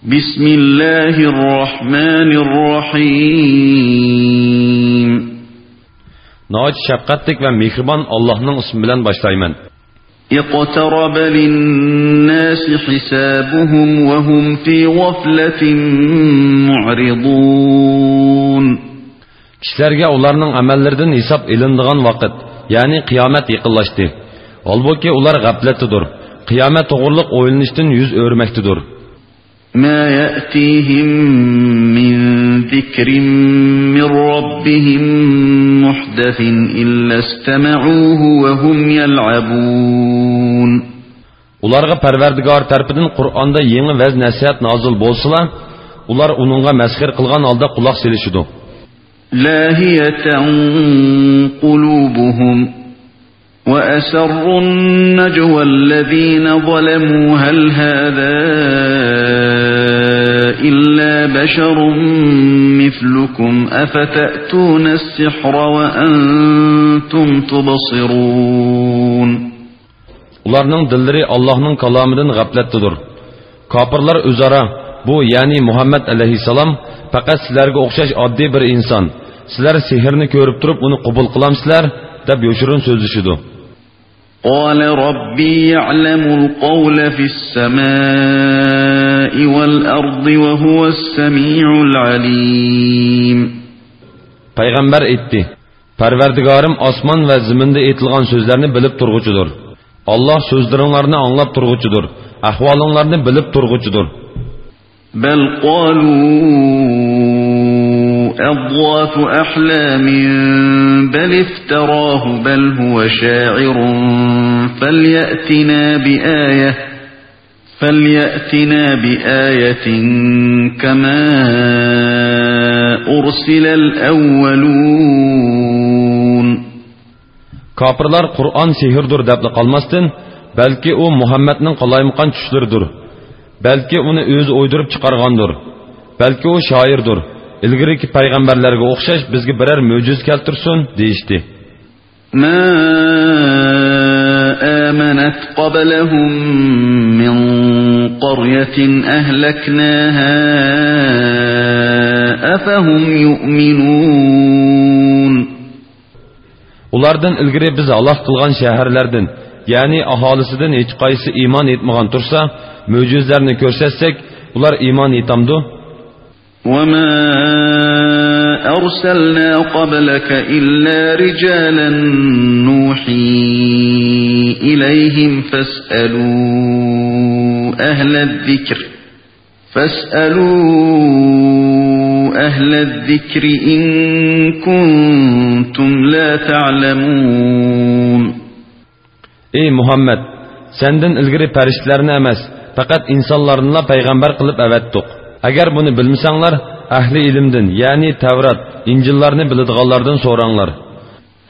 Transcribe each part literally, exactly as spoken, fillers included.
بسم الله الرحمن الرحيم. ناھايىتى شەپقەتلىك ۋە مېھرىبان ئاللاھنىڭ ئىسمى بىلەن باشلايمەن. اقترب للناس حسابهم وهم في غفلة معرضون. كىشىلەرگە ئۇلارنىڭ ئەمەللىرىدىن ھېساب ئېلىنىدىغان ۋاقىت، يەنى قىيامەت يېقىنلاشتى. ھالبۇكى، ئۇلار غەپلەتتىدۇر، قىيامەت توغرۇلۇق ئويلىنىشتىن يۈز ئۆرۈمەكتىدۇر. ما يأتيهم من ذكر من ربهم محدث إلا استمعوه وهم يلعبون. ئۇلارغا پەرۋەردىگار تەرىپىدىن قۇرئاندا يېڭى ۋەز-نەسىھەت نازىل بولسىلا، ئۇلار ئۇنىڭغا مەسخىرە قىلغان ھالدا قۇلاق سېلىشىدۇ. لاهية قلوبهم وأسروا النجوى الذين ظلموا هل هذا إلا بشر مثلكم أفتأتون السحر وأنتم تبصرون. ئۇلارنىڭ دىللىرى ئاللاھنىڭ كالامىدىن غەپلەتتىدۇر. كاپىرلار ئۆزئارا، بۇ، يەنى مۇھەممەد ئەلەيھىسسالام پەقەت سىلەرگە ئوخشاش ئاددىي بىر ئىنسان، سىلەر سېھىرنى كۆرۈپ تۇرۇپ ئۇنى قوبۇل قىلامسىلەر؟ دەپ يوشۇرۇن سۆزلىشىدۇ. قال ربي يعلم القول في السماء والأرض وهو السميع العليم. پەيغەمبەر ئېيتتى: پەرۋەردىگارىم ئاسمان ۋە زېمىندا ئېيتىلغان سۆزلەرنى بىلىپ تۇرغۇچىدۇر. ئاللاھ سۆزلىرىڭلارنى ئاڭلاپ تۇرغۇچىدۇر، ئەھۋالىڭلارنى بىلىپ تۇرغۇچىدۇر. بل قالوا أضغاث أحلام بل افتراه بل هو شاعر فليأتنا بآية فليأتنا بآية كما أرسل الأولون. كاپىرلار قۇرئان سېھىردۇر دەپلا قالماستىن، بەلكى ئۇ مۇھەممەدنىڭ قالايمىقان چۈشلىرىدۇر. بەلكى ئۇنى ئۆزى ئويدۇرۇپ چىقارغاندۇر. بەلكى ئۇ شائىردۇر. ئىلگىرىكى پەيغەمبەرلەرگە ئوخشاش بىزگە بىرەر مۆجىزە كەلتۈرسۇن، دېيىشتى. ما آمنت قبلهم من قرية أهلكناها أفهم يؤمنون. ئۇلاردىن ئىلگىرى بىز ھالاك قىلغان شەھەرلەردىن، يەنى ئاھالىسىدىن ھېچقايسىسى ئىمان ئېيتمىغان تۇرسا، مۆجىزىلەرنى كۆرسەتسەك، ئۇلار ئىمان ئېيتامدۇ؟ وما أرسلنا قبلك إلا رجالا نوحي إليهم فاسألوا أهل الذكر، فاسألوا أهل الذكر إن كنتم لا تعلمون. ئەي مۇھەممەد، سەندىن ئىلگىرى پەرىشتىلەرنى ئەمەس، پەقەت ئىنسانلارنىلا پەيغەمبەر قىلىپ ئەۋەتتۇق. ئەگەر بۇنى بىلمىسەڭلار، ئەھلى ئىلىمدىن، يەنى تەۋرات، ئىنجىللارنى بىلىدىغانلاردىن سوراڭلار.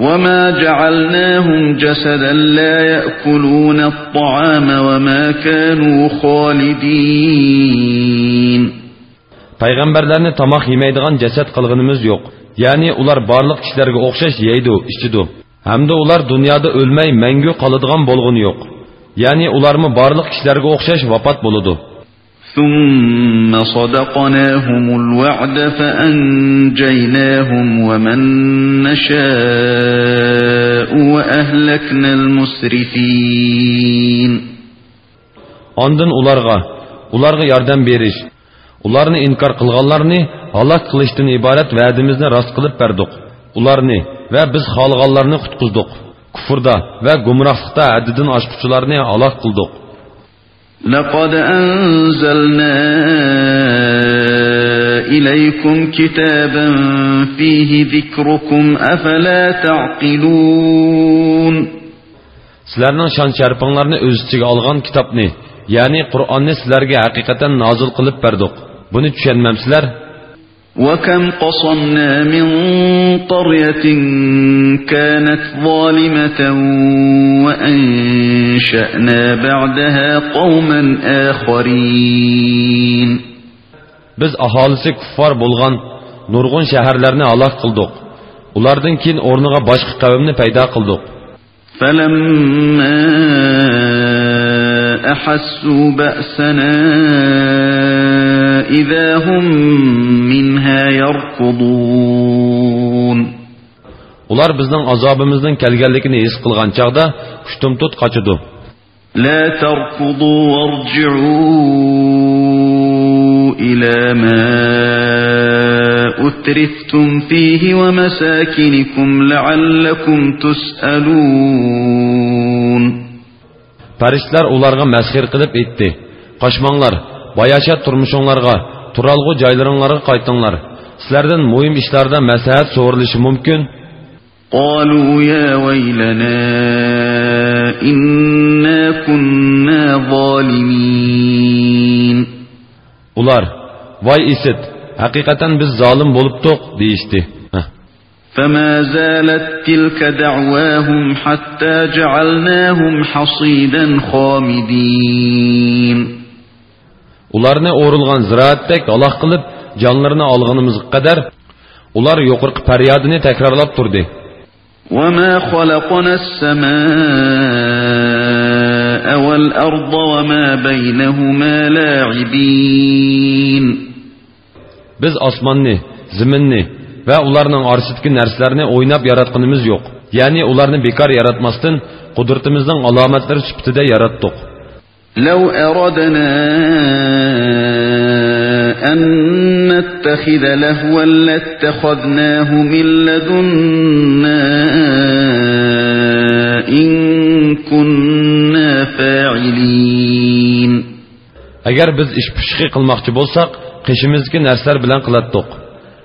وما جعلناهم جسدا لا يأكلون الطعام وما كانوا خالدين. پەيغەمبەرلەرنى تاماق يېمەيدىغان جەسەت قىلغىنىمىز يوق. يەنى ئۇلار بارلىق كىشىلەرگە ئوخشاش يەيدۇ، ئىچىدۇ. ھەمدە ئۇلار دۇنيادا ئۆلمەي مەڭگۈ قالىدىغان بولغىنى يوق. يەنى ئۇلارمۇ بارلىق كىشىلەرگە ئوخشاش ۋاپات بولىدۇ. ثم صدقناهم الوعد فأنجيناهم ومن نشاء وأهلكنا المسرفين. ئاندىن ئۇلارغا، ئۇلارغا ياردەم بېرىش، ئۇلارنى ئىنكار قىلغانلارنى ھالاك قىلىشتىن ئىبارەت ۋەدىمىزنى راست قىلىپ بەردۇق. ئۇلارنى ۋە بىز خالىغانلارنى قۇتقۇزدۇق. كۇفردا ۋە گۇمراھلىقتا ھەددىدىن ئاشقۇچىلارنى ھالاك قىلدۇق. لقد أنزلنا إليكم كتابا فيه ذكركم أفلا تعقلون. سىلەرنىڭ شان-شەرىپىڭلارنى ئۆز ئىچىگە ئالغان كىتابنى، يەنى قۇرئاننى سىلەرگە ھەقىقەتەن نازىل قىلىپ بەردۇق. بۇنى چۈشەنمەمسىلەر؟ وكم قصمنا من قرية كانت ظالمة وأنشأنا بعدها قوما آخرين. بىز ئاھالىسى كۇففار بولغان نۇرغۇن شەھەرلەرنى ھالاك قىلدۇق. ئۇلاردىن كېيىن ئورنىغا باشقا قەۋمنى پەيدا قىلدۇق. فلما أحسوا بأسنا إذا هم منها يركضون. ئۇلار بىزنىڭ ئازابىمىزنىڭ كەلگەنلىكىنى ھېس قىلغان چاغدا ئۇشتۇمتۇت قاچىدۇ. لا تركضوا وارجعوا إلى ما أترفتم فيه ومساكنكم لعلكم تسألون. پەرىشتىلەر ئۇلارغا مەسخىرە قىلىپ ئېيتتى: قاچماڭلار، باياشات تۇرمۇشۇڭلارغا، تۇرالغۇ جايلىرىڭلارغا قايتىڭلار. سىلەردىن مۇھىم ئىشلاردا مەسلىھەت سورىلىشى مۇمكىن. قالوا يا ويلنا إنا كنا ظالمين. ئۇلار: ۋاي ئىسىت، ھەقىقەتەن بىز زالىم بولۇپتۇق، دېيىشتى. فما زالت تلك دعواهم حتى جعلناهم حصيدا خامدين. ئۇلارنى ئورۇلغان زىرائەتتەك ھالاك قىلىپ، جانلىرىنى ئالغىنىمىزغا قەدەر ئۇلار يۇقىرىقى پەريادىنى تەكرارلاپ تۇردى. وما خلقنا السماء والأرض وما بينهما لاعبين. بىز ئاسماننى، زېمىننى ۋە ئۇلارنىڭ ئارىسىدىكى نەرسىلەرنى ئويناپ ياراتقىنىمىز يوق. يەنى ئۇلارنى بىكار ياراتماستىن، قۇدرىتىمىزنىڭ ئالامەتلىرى سۈپىتىدە ياراتتۇق. لو أردنا أن نتخذ لهوا لاتخذناه من لدنا إن كنا فاعلين. ئەگەر بىز ئىش پىششىقى قىلماقچى بولساق، قېشىمىزدىكى نەرسىلەر بىلەن قىلاتتۇق.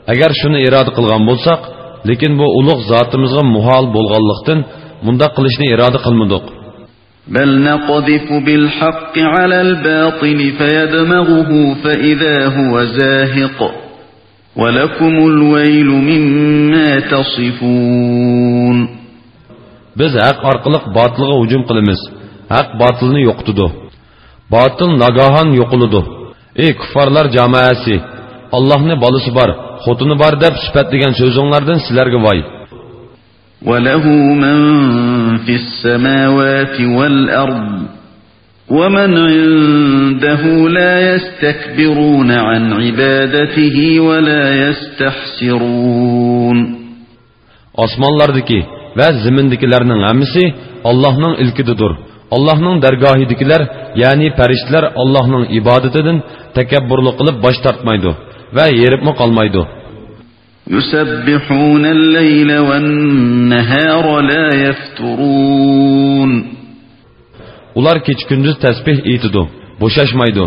ئەگەر شۇنى ئىرادە قىلغان بولساق، لېكىن بۇ ئۇلۇغ زاتىمىزغا مۇھال بولغانلىقتىن، مۇنداق قىلىشنى ئىرادە قىلمىدۇق. بل نقذف بالحق على الباطل فيدمغه فإذا هو زاهق ولكم الويل مما تصفون. بىز ھەق ئارقىلىق باتىلغا ھۇجۇم قىلىمىز. ھەق باتىلنى يوقىتىدۇ. باتىل ناگاھان يوقىلىدۇ. ئەي كۇففارلار جامائەسى! ئاللاھنى بالىسى بار، خوتۇنى بار دەپ سۈپەتلىگەن سۆزۈڭلاردىن سىلەرگە ۋاي! وله من في السماوات والأرض ومن عنده لا يستكبرون عن عبادته ولا يستحسرون. ئاسمانلاردىكى ۋە زېمىندىكىلەرنىڭ ھەممىسى ئاللاھنىڭ ئىلكىدىدۇر. ئاللاھنىڭ دەرگاھىدىكىلەر، يەنى پەرىشتىلەر ئاللاھنىڭ ئىبادىتىدىن تەكەببۇرلۇق قىلىپ باش تارتمايدۇ ۋە ھېرىپمۇ قالمايدۇ. يسبحون الليل والنهار لا يفترون. ئۇلار كېچە-كۈندۈز تەسبىھ ئېيتىدۇ، بوشاشمايدۇ.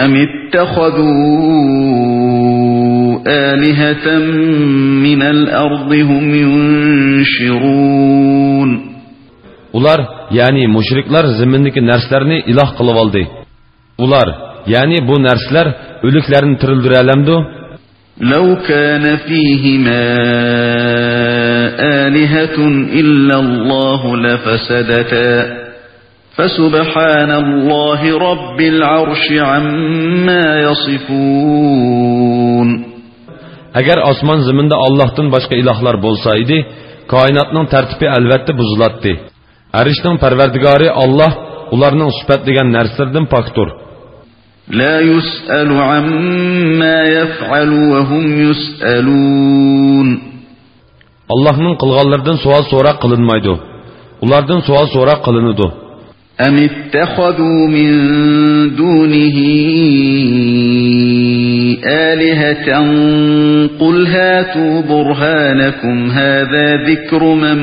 أم اتخذوا آلهة من الأرض هم ينشرون. ئۇلار، يەنى مۇشرىكلار زېمىندىكى نەرسىلەرنى ئىلاھ قىلىۋالدى. ئۇلار، يەنى بۇ نەرسىلەر ئۆلۈكلەرنى تىرىلدۈرەلەمدۇ؟ لو كان فيهما آلهة إلا الله لفسدتا فسبحان الله رب العرش عما يصفون. ئەگەر ئاسمان زېمىندا ئاللاھتىن باشقا ئىلاھلار بولسا ئىدى، كائىناتنىڭ تەرتىپى ئەلۋەتتە بۇزۇلاتتى. ئەرشنىڭ پەرۋەردىگارى ئاللاھ ئۇلارنىڭ سۈپەتلىگەن نەرسىلىرىدىن پاكتۇر. لا يسأل عما يفعل وهم يسألون. ئاللاھنىڭ قىلغانلىرىدىن سوئال-سوراق قىلىنمايدۇ. ئۇلاردىن سوئال-سوراق قىلىنىدۇ. أم اتخذوا من دونه آلهة قل هاتوا برهانكم هذا ذكر من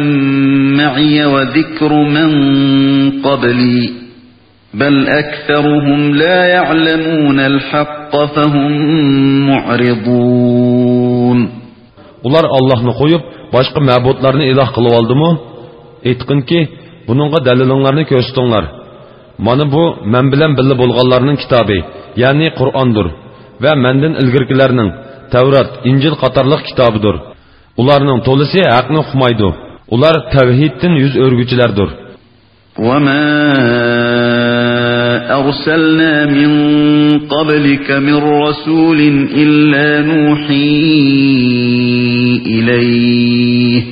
معي وذكر من قبلي بل أكثرهم لا يعلمون الحق فهم معرضون. ئۇلار ئاللاھنى قويۇپ، باشقا مەبۇدلارنى ئىلاھ قىلىۋالدىمۇ؟ ئېيتقىنكى، بۇنىڭغا دەلىلىڭلارنى كۆرسىتىڭلار. مانا بۇ مەن بىلەن بىللە بولغانلارنىڭ كىتابى، يەنى قۇرئاندۇر، ۋە مەندىن ئىلگىرىكىلەرنىڭ، تەۋرات، ئىنجىل قاتارلىق كىتابىدۇر. ئۇلارنىڭ تولىسى ھەقنى ئۇقمايدۇ. ئۇلار تەۋھىدتىن يۈز ئۆرۈگۈچىلەردۇر. وما أرسلنا من قبلك من رسول إلا نوحي إليه،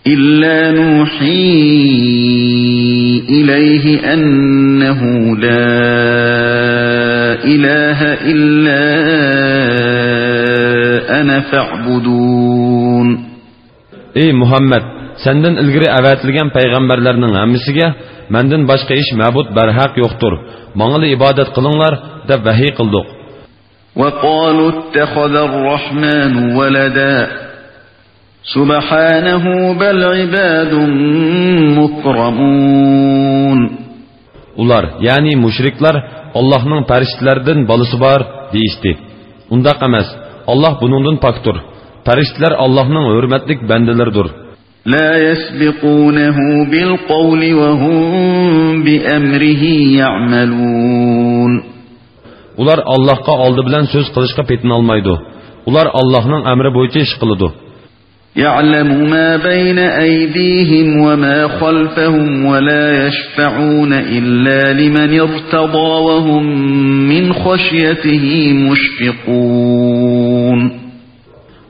إلا نوحي إليه أنه لا إله إلا أنا فاعبدون. ئەي مۇھەممەد، سەندىن ئىلگىرى ئەۋەتىلگەن پەيغەمبەرلەرنىڭ ھەممىسىگە مەندىن باشقا ھېچ مەبۇد بەرھەق يوقتۇر، ماڭىلا ئىبادەت قىلىڭلار دەپ ۋەھىي قىلدۇق. وقالوا اتخذ الرحمن ولدا سبحانه بل عباد مكرمون. ئۇلار، يەنى مۇشرىكلار، ئاللاھنىڭ پەرىشتىلەردىن بالىسى بار، دېيىشتى. ئۇنداق ئەمەس، ئاللاھ بۇنىڭدىن پاكتۇر. پەرىشتىلەر ئاللاھنىڭ ھۆرمەتلىك بەندىلىرىدۇر. لا يسبقونه بالقول وهم بأمره يعملون. ئۇلار ئاللاھقا ئالدى بىلەن سۆز قىلىشقا پېتىنالمايدۇ. ئۇلار ئاللاھنىڭ ئەمرى بويىچە ئىش قىلىدۇ. يعلم ما بين أيديهم وما خلفهم ولا يشفعون إلا لمن ارتضى وهم من خشيته مشفقون.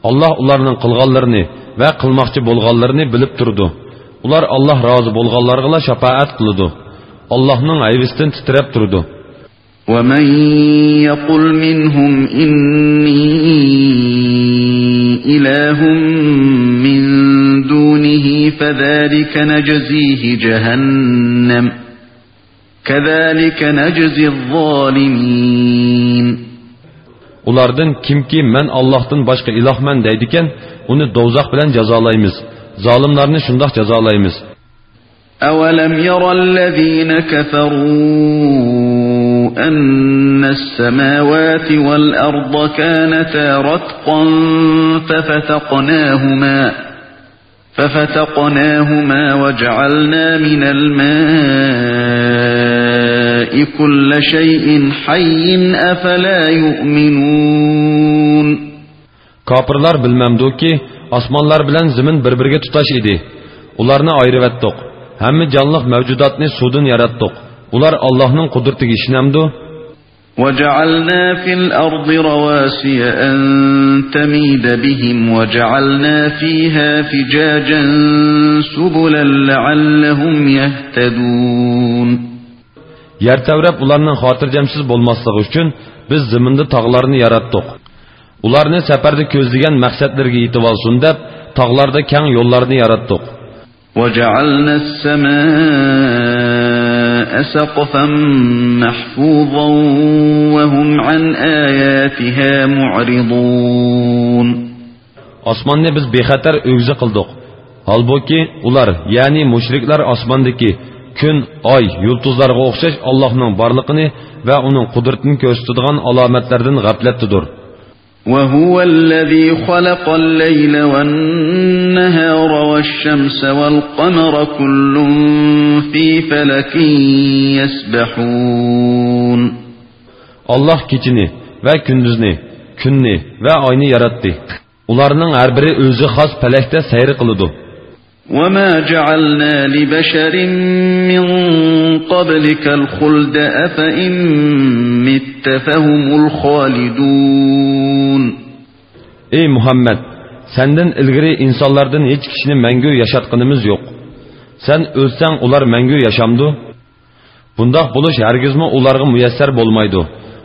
ئاللاھ ئۇلارنىڭ قىلغانلىرىنى ۋە قىلماقچى بولغانلىرىنى بىلىپ تۇرىدۇ. ئۇلار ئاللاھ رازى بولغانلارغىلا شاپائەت قىلىدۇ. ئاللاھنىڭ ھەيۋىسىدىن تىترەپ تۇرىدۇ. ومن يقل منهم إني إله من دونه فذلك نجزيه جهنم كذلك نجزي الظالمين. ئۇلاردىن كىمكى مەن ئاللاھتىن باشقا ئىلاھمەن دەيدىكەن، ئۇنى دوزاخ بىلەن جازالايمىز. زالىملارنى شۇنداق جازالايمىز. أولم ير الذين كفروا أن السماوات والأرض كانتا رتقا ففتقناهما ففتقناهما وجعلنا من الماء كل شيء حي أفلا يؤمنون. كاپىرلار بىلمەمدۇكى، ئاسمانلار بىلەن زېمىن بىر-بىرىگە تۇتاش ئىدى. ئۇلارنى ئايرىۋەتتۇق. ھەممە جانلىق مەۋجۇداتنى سۇدىن ياراتتۇق. ئۇلار ئاللاھنىڭ قۇدرىتىگە ئىشىنەمدۇ؟ وجعلنا في الأرض رواسي أن تميد بهم وجعلنا فيها فجاجا سبلا لعلهم يهتدون. يەر تەۋرەپ ئۇلارنىڭ خاتىرجەمسىز بولماسلىقى ئۈچۈن بىز زېمىندا تاغلارنى ياراتتۇق. ئۇلارنى سەپەردە كۆزلىگەن مەقسەتلىرىگە يېتىۋالسۇن دەپ، تاغلاردا كەڭ يوللارنى ياراتتۇق. وجعلنا السماء سقفا محفوظا وهم عن آياتها معرضون. ئاسماننى بىز بىخەتەر ئۆگزە قىلدۇق. ھالبۇكى، ئۇلار، يەنى مۇشرىكلار ئاسماندىكى كۈن، ئاي، يۇلتۇزلارغا ئوخشاش ئاللاھنىڭ بارلىقىنى ۋە ئۇنىڭ قۇدرىتىنى كۆرسىتىدىغان ئالامەتلەردىن غەپلەتتىدۇر. وهو الذي خلق الليل والنهار والشمس والقمر كل في فلك يسبحون. ئاللاھ كېچىنى ۋە كۈندۈزنى، كۈننى ۋە ئاينى ياراتتى. ئۇلارنىڭ ھەر بىرى ئۆزى خاس پەلەكتە سەير قىلىدۇ. وما جعلنا لبشر من قبلك الخلد أفإن مت فهم الخالدون. ئەي مۇھەممەد، سەندىن ئىلگىرى ئىنسانلاردىن ھېچ كىشىنى مەڭگۈ ياشاتقىنىمىز يوق. سەن ئۆلسەڭ، ئۇلار مەڭگۈ ياشامدۇ؟ بۇنداق بولۇش ھەرگىزمۇ ئۇلارغا مۇيەسسەر بولمايدۇ.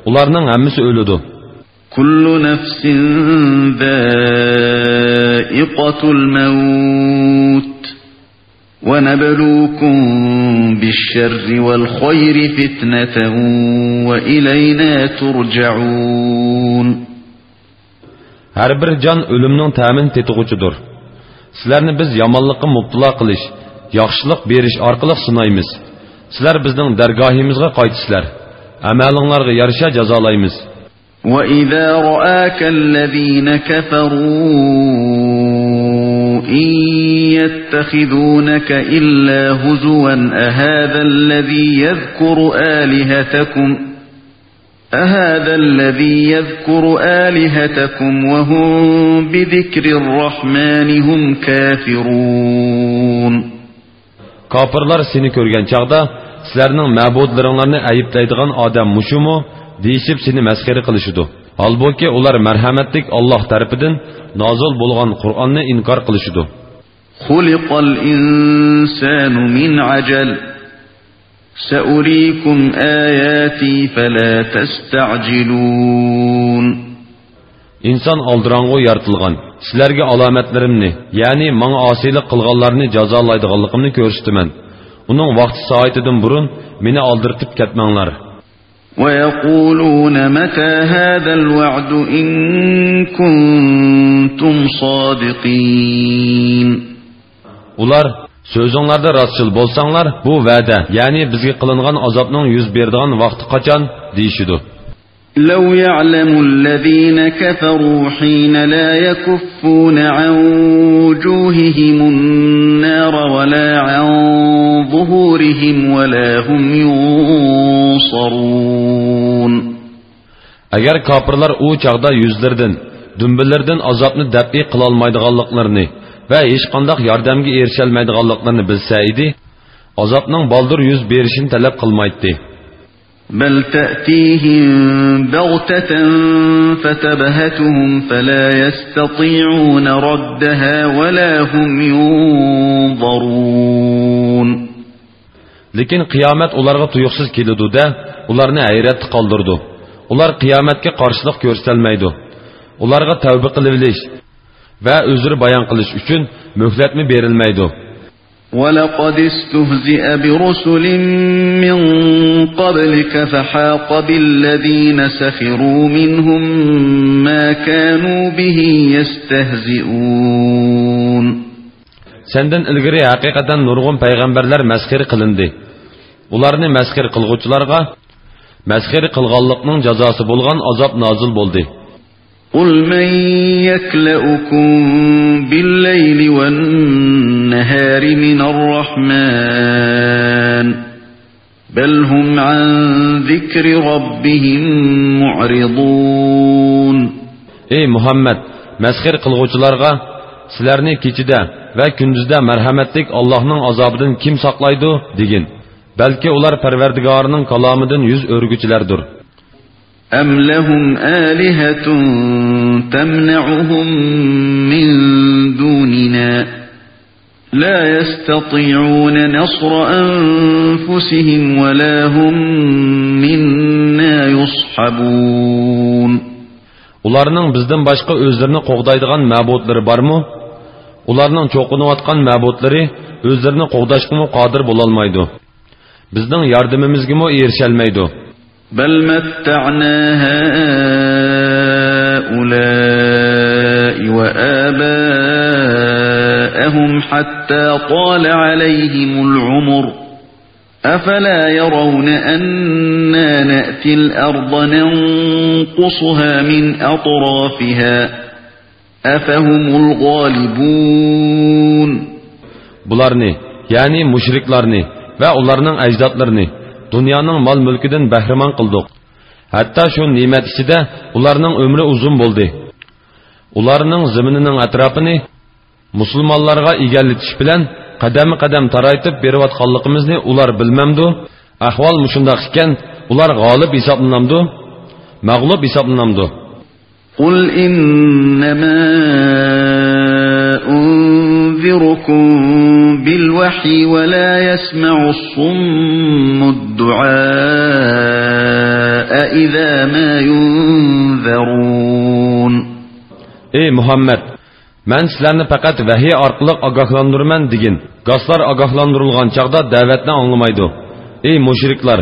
ئۇلارنىڭ ھەممىسى ئۆلىدۇ. كل نفس ذائقة الموت ونبلوكم بالشر والخير فتنة وإلينا ترجعون. ھەر بىر جان ئۆلۈمنىڭ تەمىنى تېتىغۇچىدۇر. سىلەرنى بىز يامانلىققا مۇپتىلا قىلىش، ياخشىلىق بېرىش ئارقىلىق سىنايمىز. سىلەر بىزنىڭ دەرگاھىمىزغا قايتىسىلەر. ئەمەلىڭلارغا يارىشا جازالايمىز. وإذا رآك الذين كفروا إن يتخذونك إلا هزوا أهذا الذي يذكر آلهتكم أهذا الذي يذكر آلهتكم وهم بذكر الرحمن هم كافرون. كاپىرلار سېنى كۆرگەن چاغدا، سىلەرنىڭ مەبۇدلىرىڭلارنى ئەيىبلەيدىغان ئادەم مۇشۇمۇ؟ دېيىشىپ سېنى مەسخىرە قىلىشىدۇ. ھالبۇكى، ئۇلار مەرھەمەتلىك ئاللاھ تەرىپىدىن نازىل بولغان قۇرئاننى ئىنكار قىلىشىدۇ. خلق الإنسان من عجل سأريكم آياتي فلا تستعجلون. ئىنسان ئالدىراڭغۇ يارىتىلغان. سىلەرگە ئالامەتلىرىمنى، يەنى ماڭا ئاسىيلىق قىلغانلارنى جازالايدىغانلىقىمنى كۆرسىتىمەن. ئۇنىڭ ۋاقتى سائىتىدىن بۇرۇن مېنى ئالدىرىتىپ كەتمەڭلار. ويقولون متى هذا الوعد إن كنتم صادقين. ئۇلار، سۆزۈڭلاردا راستچىل بولساڭلار، بۇ ۋەدە، يەنى بىزگە قىلىنغان ئازابنىڭ يۈز بېرىدىغان ۋاقتى قاچان؟ دېيىشىدۇ. لو يعلم الذين كفروا حين لا يكفون عن وجوههم النار ولا عن ظهورهم ولا هم ينصرون. ئەگەر كاپىرلار ئۇ چاغدا يۈزلىرىدىن، دۈمبىلىرىدىن ئازابنى دەپئى قىلالمايدىغانلىقلىرىنى ۋە ھېچقانداق ياردەمگە ئېرىشەلمەيدىغانلىقلىرىنى بىلسە ئىدى، ئازابنىڭ بالدۇر يۈز بېرىشىنى تەلەپ قىلمايتتى. بل تأتيهم بغتة فتبهتهم فلا يستطيعون ردها ولا هم ينظرون. لېكىن قىيامەت ئۇلارغا تۇيۇقسىز كېلىدۇ-دە، ئۇلارنى ھەيرەتتە قالدۇرىدۇ. ئۇلار قىيامەتكە قارشىلىق كۆرسىتەلمەيدۇ. ئۇلارغا تەۋبە قىلىۋېلىش ۋە ئۆزرە بايان قىلىش ئۈچۈن مۆھلەتمۇ بېرىلمەيدۇ. ولقد استهزئ برسل من قبلك فحاق بالذين سخروا منهم ما كانوا به يستهزئون. سەندىن ئىلگىرى ھەقىقەتەن نۇرغۇن پەيغەمبەرلەر مەسخىرە قىلىندى. ئۇلارنى مەسخىرە قىلغۇچىلارغا مەسخىرە قىلغانلىقنىڭ جازاسى بولغان ئازاب نازىل بولدى. قل من يكلؤكم بالليل والنهار من الرحمن بل هم عن ذكر ربهم معرضون. ئەي مۇھەممەد، مەسخىرە قىلغۇچىلارغا، سىلەرنى كېچىدە ۋە كۈندۈزدە مەرھەمەتلىك ئاللاھنىڭ ئازابىدىن كىم ساقلايدۇ؟ دېگىن. بەلكى ئۇلار پەرۋەردىگارىنىڭ كالامىدىن يۈز ئۆرۈگۈچىلەردۇر. أم لهم آلهة تمنعهم من دوننا لا يستطيعون نصر أنفسهم ولا هم منا يصحبون. ئۇلارنىڭ بىزدىن باشقا ئۆزلىرىنى قوغدايدىغان مەبۇدلىرى بارمۇ؟ ئۇلارنىڭ چوقۇنۇۋاتقان مەبۇدلىرى ئۆزلىرىنى قوغداشقىمۇ قادىر بولالمايدۇ. بىزنىڭ ياردىمىمىزگىمۇ ئېرىشەلمەيدۇ. بل متعنا هؤلاء وآباءهم حتى طال عليهم العمر أفلا يرون أنا نأتي الأرض ننقصها من أطرافها أفهم الغالبون. بۇلارنى، يەنى مۇشرىكلارنى ۋە ئۇلارنىڭ ئەجدادلىرىنى دۇنيانىڭ مال-مۈلكىدىن بەھرىمەن قىلدۇق. ھەتتا شۇ نېمەت ئىچىدە ئۇلارنىڭ ئۆمرى ئۇزۇن بولدى. ئۇلارنىڭ زېمىنىنىڭ ئەتراپىنى مۇسۇلمانلارغا ئىگىلىتىش بىلەن قەدەممۇ قەدەم تارايتىپ بېرىۋاتقانلىقىمىزنى ئۇلار بىلمەمدۇ؟ ئەھۋال مۇشۇنداق ئىكەن، ئۇلار غالىب ھېسابلىنامدۇ؟ مەغلۇپ ھېسابلىنامدۇ؟ قل إنما أنذركم بالوحي ولا يسمع الصم الدعاء إذا ما ينذرون. ئەي مۇھەممەد، مەن سىلەرنى پەقەت ۋەھىي ئارقىلىق ئاگاھلاندۇرىمەن دېگىن. گاسلار ئاگاھلاندۇرۇلغان چاغدا دەۋەتنى ئاڭلىمايدۇ. ئەي مۇشرىكلار،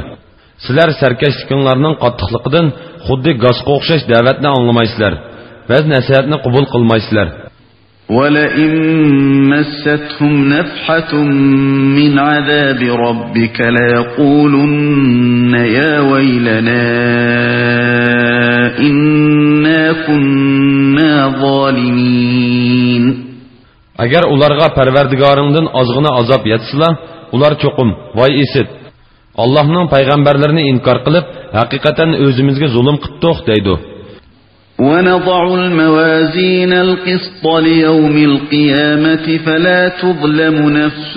سىلەر سەركەشلىكىڭلارنىڭ قاتتىقلىقىدىن خۇددى گاسقا ئوخشاش دەۋەتنى ئاڭلىمايسىلەر، ۋەز-نەسىھەتنى قوبۇل قىلمايسىلەر. ولئن مستهم نفحة من عذاب ربك ليقولن يا ويلنا إنا كنا ظالمين. ئەگەر ئۇلارغا پەرۋەردىگارىڭدىن ئازغىنە ئازاب يەتسىلا، ئۇلار چوقۇم، ۋاي ئىسىت! ئاللاھنىڭ پەيغەمبەرلىرىنى ئىنكار قىلىپ، ھەقىقەتەن ئۆزىمىزگە زۇلۇم قىپتۇق، دەيدۇ. ونضع الموازين القسط ليوم القيامة فلا تظلم نفس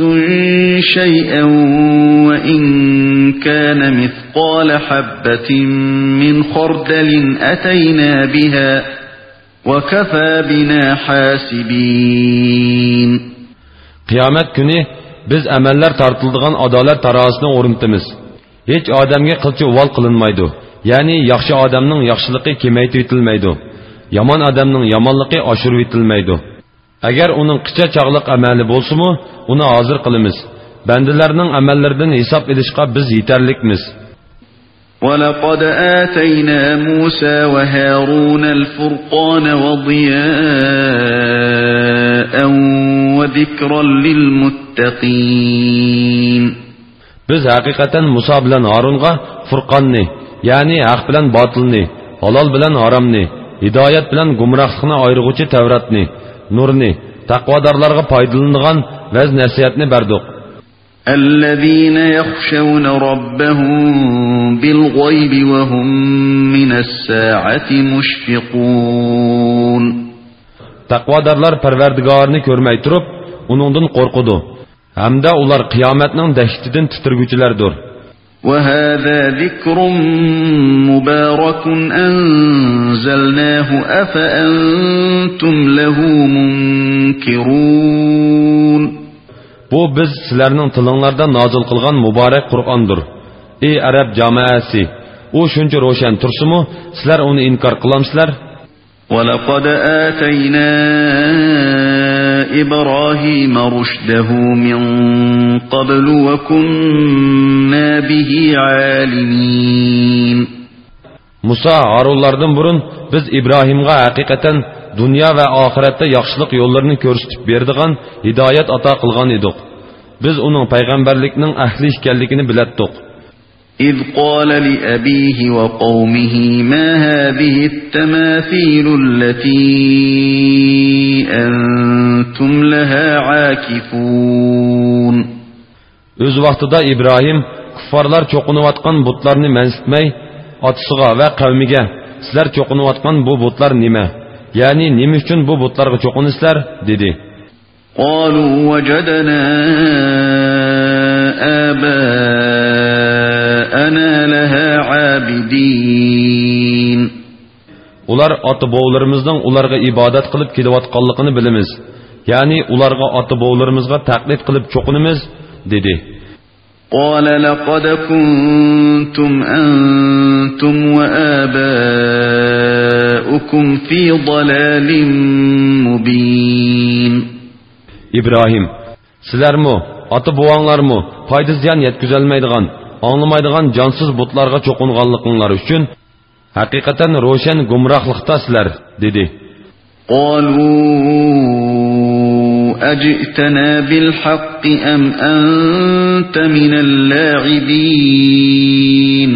شيئا وإن كان مثقال حبة من خردل أتينا بها وكفى بنا حاسبين. قىيامەت كۈنى بىز ئەمەللەر تارتىلىدىغان ئادالەت تارازىسىنى ئورنىتىمىز. ھېچ ئادەمگە قىلچە ئۇۋال قىلىنمايدۇ. يەنى ياخشى ئادەمنىڭ ياخشىلىقى كېمەيتىۋېتىلمەيدۇ. يامان ئادەمنىڭ يامانلىقى ئاشۇرۇۋېتىلمەيدۇ. ئەگەر ئۇنىڭ قىچا چاغلىق ئەمەلى بولسىمۇ، ئۇنى ھازىر قىلىمىز. بەندىلەرنىڭ ئەمەللىرىدىن ھېساب ئېلىشقا بىز يېتەرلىكمىز. ولقد آتينا موسى وهارون الفرقان وضياء وذكرا للمتقين. بىز ھەقىقەتەن مۇسا بىلەن ھارۇنغا فۇرقاننى، يەنى ھەق بىلەن باتىلنى، ھالال بىلەن ھارامنى، ھىدايەت بىلەن گۇمراھلىقنى ئايرىغۇچى تەۋراتنى، نۇرنى، تەقۋادارلارغا پايدىلىنىدىغان ۋەز-نەسىھەتنى بەردۇق. الذين يخشون ربهم بالغيب وهم من الساعة مشفقون. تەقۋادارلار پەرۋەردىگارىنى كۆرمەي تۇرۇپ، ئۇنىڭدىن قورقىدۇ. ھەمدە ئۇلار قىيامەتنىڭ دەھشىتىدىن تىترىگۈچىلەردۇر. وهذا ذكر مبارك أنزلناه أفأنتم له منكرون. بۇ بىز سىلەرنىڭ تىلىڭلاردا نازىل قىلغان مۇبارەك قۇرئاندۇر. ئى ئەرەب جامائەسى! ئۇ شۇنچە روشەن تۇرسىمۇ، سىلەر ئۇنى ئىنكار قىلامسىلەر؟ ولقد آتينا إبراهيم رشده من قبل وكنا به عالمين. مۇسا، ھارۇنلاردىن بۇرۇن بىز ئىبراھىمغا ھەقىقەتەن دۇنيا ۋە ئاخىرەتتە ياخشىلىق يوللىرىنى كۆرسىتىپ بېرىدىغان ھىدايەت ئاتا قىلغان ئىدۇق. بىز ئۇنىڭ پەيغەمبەرلىكنىڭ ئەھلى ئىكەنلىكىنى بىلەتتۇق. إذ قال لأبيه وقومه ما هذه التماثيل التي أنتم لها عاكفون. ئۆز ۋاقتىدا ئىبراھىم كۇففارلار چوقۇنۇۋاتقان بۇتلارنى مەنسىتمەي، ئاتىسىغا ۋە قەۋمىگە، سىلەر چوقۇنۇۋاتقان بۇ بۇتلار نېمە؟ يەنى نېمە ئۈچۈن بۇ بۇتلارغا چوقۇنىسىلەر؟ دېدى. قالوا وجدنا آباءنا لها عابدين. ئۇلار ئاتا-بوۋىلىرىمىزنىڭ ئۇلارغا ئىبادەت قىلىپ كېلىۋاتقانلىقىنى بىلىمىز، يەنى ئۇلارغا ئاتا-بوۋىلىرىمىزغا تەقلىد قىلىپ چوقۇنىمىز، دېدى. قال لقد كنتم أنتم وآباؤكم في ضلال مبين. ئىبراھىم، سىلەرمۇ، ئاتا-بوۋاڭلارمۇ پايدا-زىيان يەتكۈزەلمەيدىغان، ئاڭلىمايدىغان جانسىز بۇتلارغا چوقۇنغانلىقىڭلار ئۈچۈن ھەقىقەتەن روشەن گۇمراھلىقتاسىلەر، دېدى. قالوا أجئتنا بالحق أم أنت من اللاعبين.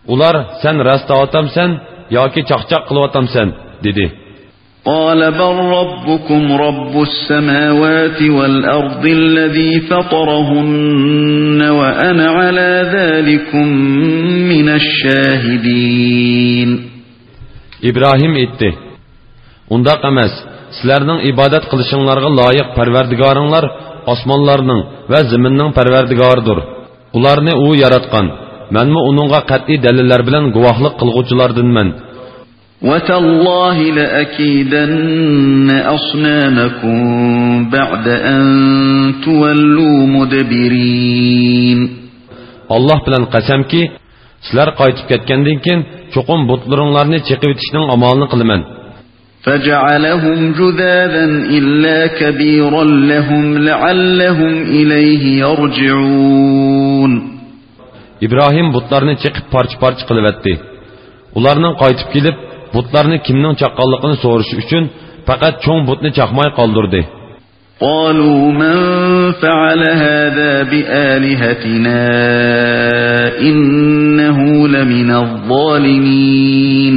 ئۇلار، سەن راست دەۋاتامسەن ياكى چاقچاق قىلىۋاتامسەن؟ دېدى. قال بل ربكم رب السماوات والأرض الذي فطرهن وأنا على ذلكم من الشاهدين. ئىبراھىم ئېيتتى، ئۇنداق ئەمەس، سىلەرنىڭ ئىبادەت قىلىشىڭلارغا لايىق پەرۋەردىگارىڭلار ئاسمانلارنىڭ ۋە زېمىننىڭ پەرۋەردىگارىدۇر. ئۇلارنى ئۇ ياراتقان، مەنمۇ ئۇنىڭغا قەتئىي دەلىللەر بىلەن گۇۋاھلىق قىلغۇچىلاردىنمەن. وتالله لأكيدن أصنامكم بعد أن تولوا مدبرين. ئاللاھ بىلەن قەسەمكى، سىلەر قايتىپ كەتكەندىن كېيىن چوقۇم بۇتلىرىڭلارنى چېقىۋېتىشنىڭ ئامالىنى قىلىمەن. فجعلهم جذاذا إلا كبيرا لهم لعلهم إليه يرجعون. ئىبراھىم بۇتلارنى چېقىپ پارچە-پارچە قىلىۋەتتى. ئۇلارنىڭ قايتىپ كېلىپ بۇتلارنى كىمنىڭ چاققانلىقىنى سورىشى ئۈچۈن پەقەت چوڭ بۇتنى چاقماي قالدۇردى. قالوا من فعل هذا بآلهتنا إنه لمن الظالمين.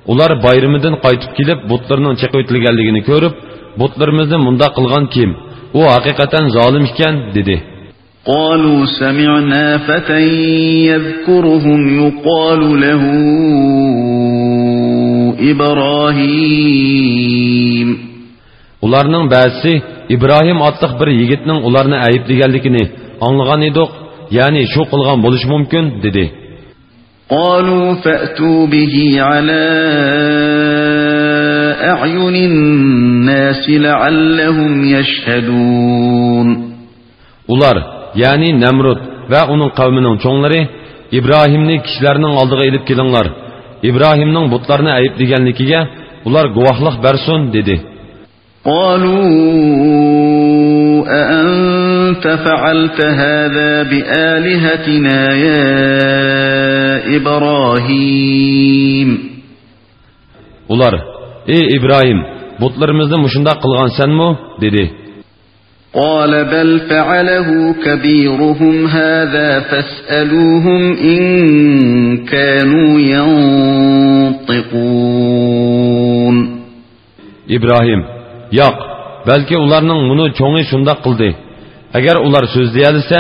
ئۇلار بايرىمىدىن قايتىپ كېلىپ بۇتلىرىنىڭ چېقىۋېتىلگەنلىكىنى كۆرۈپ، بۇتلىرىمىزنى مۇنداق قىلغان كىم؟ ئۇ ھەقىقەتەن زالىم ئىكەن، دېدى. قالوا سمعنا فتى يذكرهم يقال له إبراهيم. ئۇلارنىڭ بەزىسى ئىبراھىم ئاتلىق بىر يىگىتنىڭ ئۇلارنى ئەيىبلىگەنلىكىنى ئاڭلىغان ئىدۇق، يەنى شۇ قىلغان بولۇشى مۇمكىن، دېدى. قالوا فأتوا به على أعين الناس لعلهم يشهدون. ئۇلار، يەنى نەمرۇت، ۋە ئۇنىڭ قەۋمىنىڭ چوڭلىرى: «ئىبراھىمنى كىشىلەرنىڭ ئالدىغا ئېلىپ كېلىڭلار، ئىبراھىمنىڭ بۇتلارنى ئەيىبلىگەنلىكىگە ئۇلار گۇۋاھلىق بەرسۇن» دېدى. قالوا أأنت فعلت هذا بآلهتنا يا إبراهيم؟ ئۇلار: «ئەي ئىبراھىم، بۇتلىرىمىزنى مۇشۇنداق قىلغان سەنمۇ؟» دېدى. قال بل فعله كبيرهم هذا فاسألوهم إن كانوا ينطقون. ئىبراھىم: «ياق، بەلكى ئۇلارنىڭ مۇنۇ چوڭى شۇنداق قىلدى. ئەگەر ئۇلار سۆزلىيەلىسە،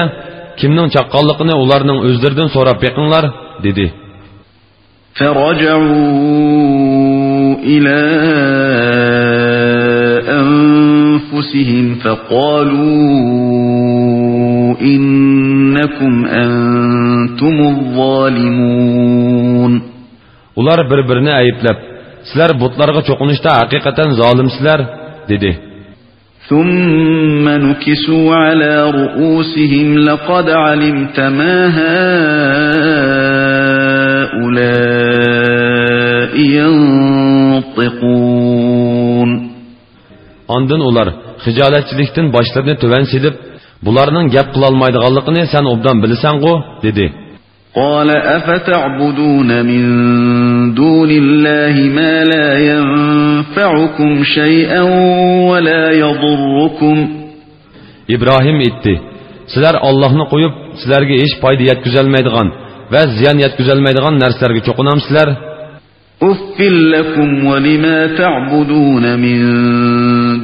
كىمنىڭ چاققانلىقىنى ئۇلارنىڭ ئۆزلىرىدىن سوراپ بېقىڭلار» دېدى. فرجعوا إلى أنفسهم فقالوا إنكم أنتم الظالمون. ئۇلار بىر-بىرىنى ئەيىبلەپ: «سىلەر بۇتلارغا چوقۇنۇشتا ھەقىقەتەن زالىمسىلەر» دېدى. ثم نكسوا على رؤوسهم لقد علمت ما هؤلاء ينطقون. ئاندىن ئۇلار خىجالەتچىلىكتىن باشلىرىنى تۆۋەن سېلىپ: «بۇلارنىڭ گەپ قىلالمايدىغانلىقىنى سەن ئوبدان بىلىسەنغۇ؟» دېدى. قال أفتعبدون من دون الله ما لا ينفعكم شيئا ولا يضركم؟ ئىبراھىم ئېيتتى: «سىلەر ئاللاھنى قويۇپ، سىلەرگە ھېچ پايدا يەتكۈزەلمەيدىغان ۋە زىيان يەتكۈزەلمەيدىغان نەرسىلەرگە چوقۇنامسىلەر؟ أف لكم ولما تعبدون من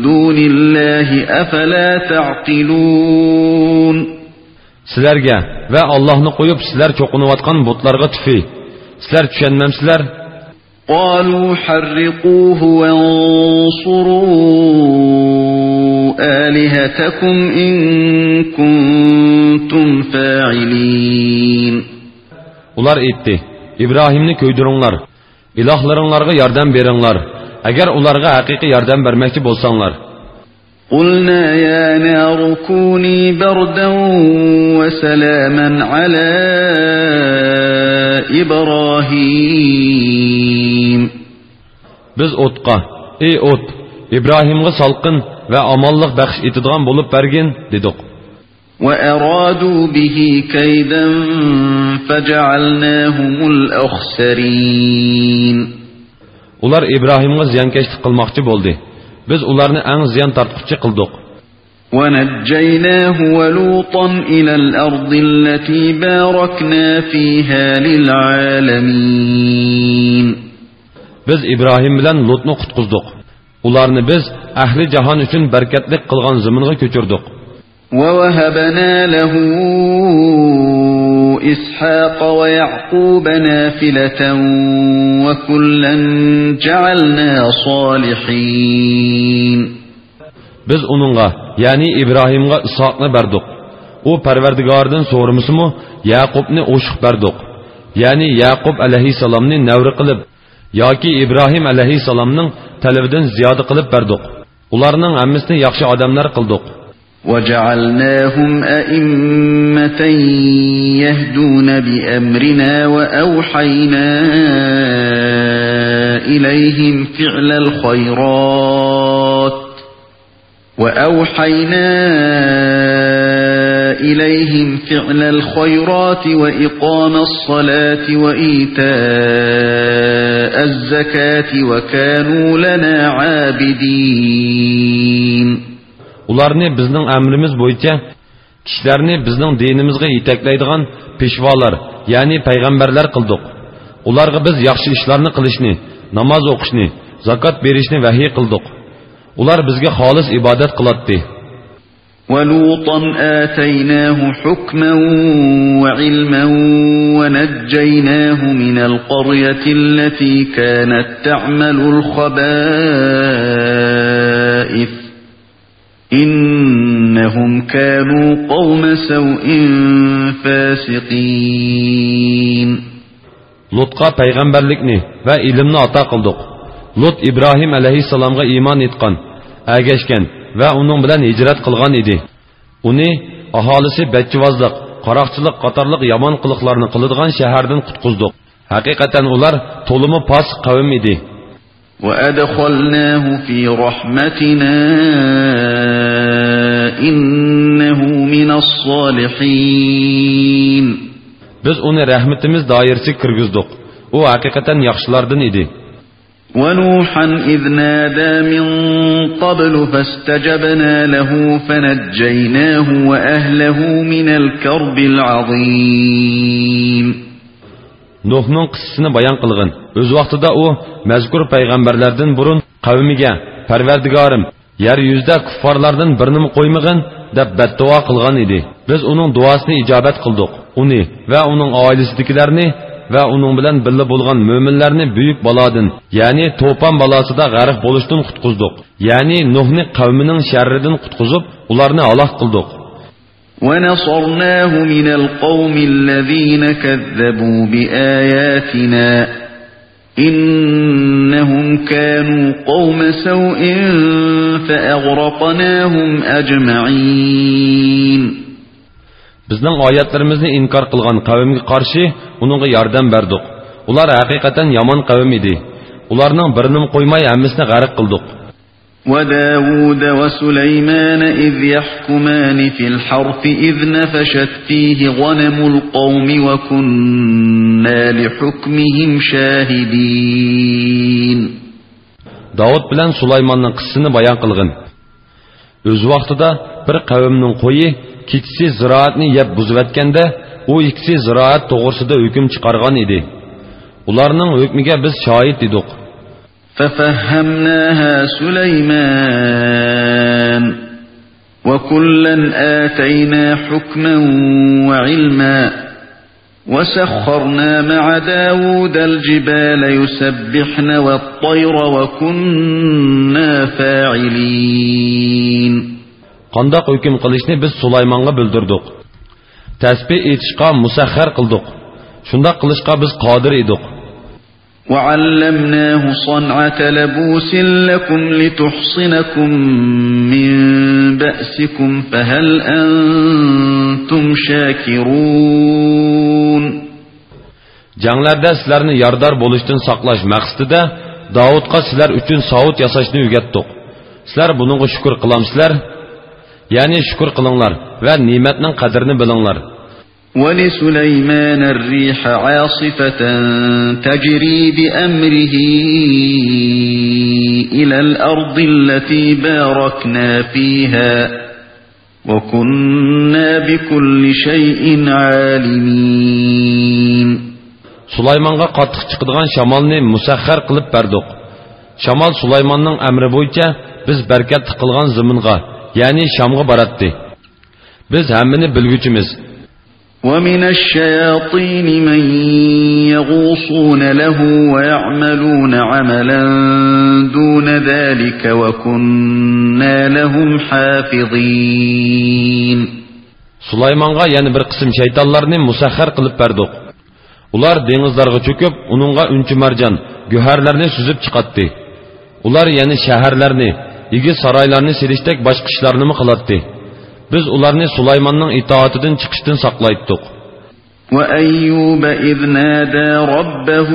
دون الله أفلا تعقلون؟» سىلەرگە ۋە ئاللاھنى قويۇپ سىلەر چوقۇنۇۋاتقان بۇتلارغا تۈفى. سىلەر چۈشەنمەمسىلەر؟ قالوا حرقوه وانصروا آلهتكم إن كنتم فاعلين. ئۇلار ئېيتتى: «ئىبراھىمنى كۆيدۈرۈڭلار، ئىلاھلىرىڭلارغا ياردەم بېرىڭلار، ئەگەر ئۇلارغا ھەقىقىي ياردەم بەرمەكچى بولساڭلار.» قلنا يا نار كوني بردا وسلاما على إبراهيم. بىز ئوتقا: «ئەي ئوت، ئىبراھىمغا سالقىن ۋە ئامانلىق بەخش ئېتىدىغان بولۇپ بەرگىن» دېدۇق. وأرادوا به كيدا فجعلناهم الأخسرين. ئۇلار ئىبراھىمغا زىيانكەشلىك قىلماقچى بولدى. بىز ئۇلارنى ئەڭ زىيان تارتقۇچى قىلدۇق. ونجيناه ولوطا إلى الأرض التي باركنا فيها للعالمين. بىز ئىبراھىم بىلەن لۇتنى قۇتقۇزدۇق. ئۇلارنى بىز ئەھلى جاھان ئۈچۈن بەرىكەتلىك قىلغان زېمىنغا كۆچۈردۇق. ووهبنا له إسحاق ويعقوب نافلة وكلا جعلنا صالحين. بىز ئۇنىڭغا، يەنى ئىبراھىمغا ئىسھاقنى بەردۇق. ئۇ پەرۋەردىگارىدىن سورىمىسىمۇ، يەقۇبنى ئوشۇق بەردۇق. يەنى يەقۇب ئەلەيھىسسالامنى نەۋرە قىلىپ ياكى ئىبراھىم ئەلەيھىسسالامنىڭ تەلىپىدىن زىيادە قىلىپ بەردۇق. ئۇلارنىڭ ھەممىسىنى ياخشى ئادەملەر قىلدۇق. وجعلناهم أئمة يهدون بأمرنا وأوحينا إليهم فعل الخيرات وأوحينا إليهم فعل الخيرات وإقام الصلاة وإيتاء الزكاة وكانوا لنا عابدين. ئۇلارنى بىزنىڭ ئەمرىمىز بويىچە كىشىلەرنى بىزنىڭ دىنىمىزغا يېتەكلەيدىغان پېشۋالار، يەنى پەيغەمبەرلەر قىلدۇق. ئۇلارغا بىز ياخشى ئىشلارنى قىلىشنى، ناماز ئوقۇشنى، زاكات بېرىشنى ۋەھىي قىلدۇق. ئۇلار بىزگە خالىس ئىبادەت قىلاتتى. ولوطا آتيناه حكما وعلما ونجيناه من القرية التي كانت تعمل الخبائث إنهم كانوا قوم سوء فاسقين. لۇتقا پەيغەمبەرلىكنى ۋە ئىلىمنى ئاتا قىلدۇق. لۇت ئىبراھىم ئەلەيھىسسالامغا ئىمان ئېيتقان، ئەگەشكەن ۋە ئۇنىڭ بىلەن ھىجرەت قىلغان ئىدى. ئۇنى ئاھالىسى بەچچىۋازلىق قاراقچىلىق قاتارلىق يامان قىلىقلارنى قىلىدىغان شەھەردىن قۇتقۇزدۇق. ھەقىقەتەن ئۇلار تولىمۇ پاسىق قەۋم ئىدى. وأدخلناه في رحمتنا إنه من الصالحين. بىز ئۇنى رەھمىتىمىز دائىرىسىگە كىرگۈزدۇق. ئۇ ھەقىقەتەن ياخشىلاردىن ئىدى. ونوحا إذ نادى من قبل فاستجبنا له فنجيناه وأهله من الكرب العظيم. نۇھنىڭ قىسسىسىنى بايان قىلغىن. ئۆز ۋاقتىدا ئۇ مەزكۇر پەيغەمبەرلەردىن بۇرۇن قەۋمىگە، پەرۋەردىگارىم، يەر يۈزىدە كۇففارلاردىن بىرىنىمۇ قويمىغىن، دەپ بەددۇئا قىلغان ئىدى. بىز ئۇنىڭ دۇئاسىنى ئىجابەت قىلدۇق. ئۇنى ۋە ئۇنىڭ ئائىلىسىدىكىلەرنى ۋە ئۇنىڭ بىلەن بىللە بولغان مۆمىنلەرنى بۈيۈك بالادىن، يەنى توپان بالاسىدا غەرق بولۇشتىن قۇتقۇزدۇق. يەنى نۇھنى قەۋمىنىڭ شەررىدىن قۇتقۇزۇپ، ئۇلارنى ھالاك قىلدۇق. ونصرناه من القوم الذين كذبوا بآياتنا إنهم كانوا قوم سوء فأغرقناهم أجمعين. بىزنىڭ ئايەتلىرىمىزنى ئىنكار قىلغان قەۋمگە قارشى ئۇنىڭغا ياردەم بەردۇق. ئۇلار ھەقىقەتەن يامان قەۋم ئىدى. ئۇلارنىڭ بىرىنىمۇ قويماي ھەممىسىنى غەرق قىلدۇق. وداود وسليمان إذ يحكمان في الحرث إذ نفشت فيه غنم القوم وكنا لحكمهم شاهدين. داۋۇت بىلەن سۇلايماننىڭ قىسسىسىنى بايان قىلغىن. ئۆز ۋاقتىدا بىر قەۋمنىڭ قويى كېچىسى زىرائەتنى يەپ بۇزۇۋەتكەندە، ئۇ ئىككىسى زىرائەت توغرىسىدا ھۆكۈم چىقارغان ئىدى. ئۇلارنىڭ ھۆكمىگە بىز شاھىت ئىدۇق. ففهمناها سليمان وكلا آتينا حكما وعلما وسخرنا مع داود الجبال يسبحن والطير وكنا فاعلين. قانداق ھۆكۈم قىلىشنى بىز سۇلايمانغا بىلدۈردۇق. تەسبىھ ئېيتىشقا مۇسەخخەر قىلدۇق. شۇنداق قىلىشقا بىز قادىر ئىدۇق. وعلمناه صنعة لبوس لكم لتحصنكم من بأسكم فهل أنتم شاكرون. جەڭلەردە سىلەرنى يارىدار بولۇشتىن ساقلاش مەقسىتىدە داۋۇتقا سىلەر ئۈچۈن ساۋۇت ياساشنى ئۆگەتتۇق. سىلەر بۇنىڭغا شۈكۈر قىلامسىلەر؟ يەنى شۈكۈر قىلىڭلار ۋە نېمەتنىڭ قەدرىنى بىلىڭلار. ولسليمان الريح عاصفة تجري بأمره إلى الأرض التي باركنا فيها وكنا بكل شيء عالمين. سۇلايمانغا قاتتىق چىقىدىغان شامالنى مۇسەخخەر قىلىپ بەردۇق. شامال سۇلايماننىڭ ئەمرى بويىچە بىز بەرىكەتلىك قىلغان زېمىنغا، يەنى شامغا باراتتى. بىز ھەممىنى بىلگۈچىمىز. ومن الشياطين من يغوصون له ويعملون عملا دون ذلك وكنا لهم حافظين. سۇلايمانغا يەنە بىر قىسىم شەيتانلارنى مۇسەخخەر قىلىپ بەردۇق. ئۇلار دېڭىزلارغا چۆكۈپ، ئۇنىڭغا ئۈنچە-مەرجان، گۆھەرلەرنى سۈزۈپ چىقاتتى. ئۇلار يەنە شەھەرلەرنى، ئېگىز سارايلارنى سېلىشتەك باشقا ئىشلارنىمۇ قىلاتتى. بىز ئۇلارنى سۇلايماننىڭ ئىتائىتىدىن چىقىشتىن ساقلايتتۇق. وأيوب إذ نادى ربه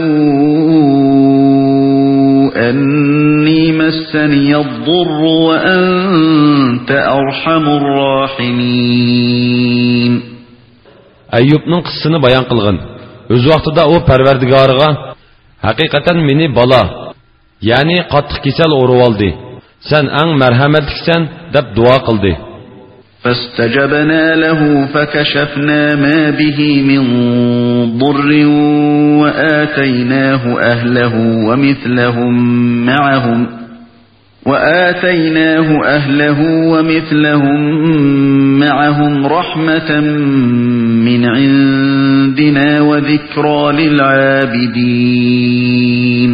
أني مسني الضر وأنت أرحم الراحمين. ئەييۇبنىڭ قىسسىسىنى بايان قىلغىن. ئۆز ۋاقتىدا ئۇ پەرۋەردىگارىغا، ھەقىقەتەن مېنى بالا، يەنى قاتتىق كېسەل ئۇرۇۋالدى. سەن ئەڭ مەرھەمەتلىكسەن، دەپ دۇئا قىلدى. فاستجبنا له فكشفنا ما به من ضر وآتيناه أهله ومثلهم معهم، وآتيناه أهله ومثلهم معهم رحمة من عندنا وذكرى للعابدين.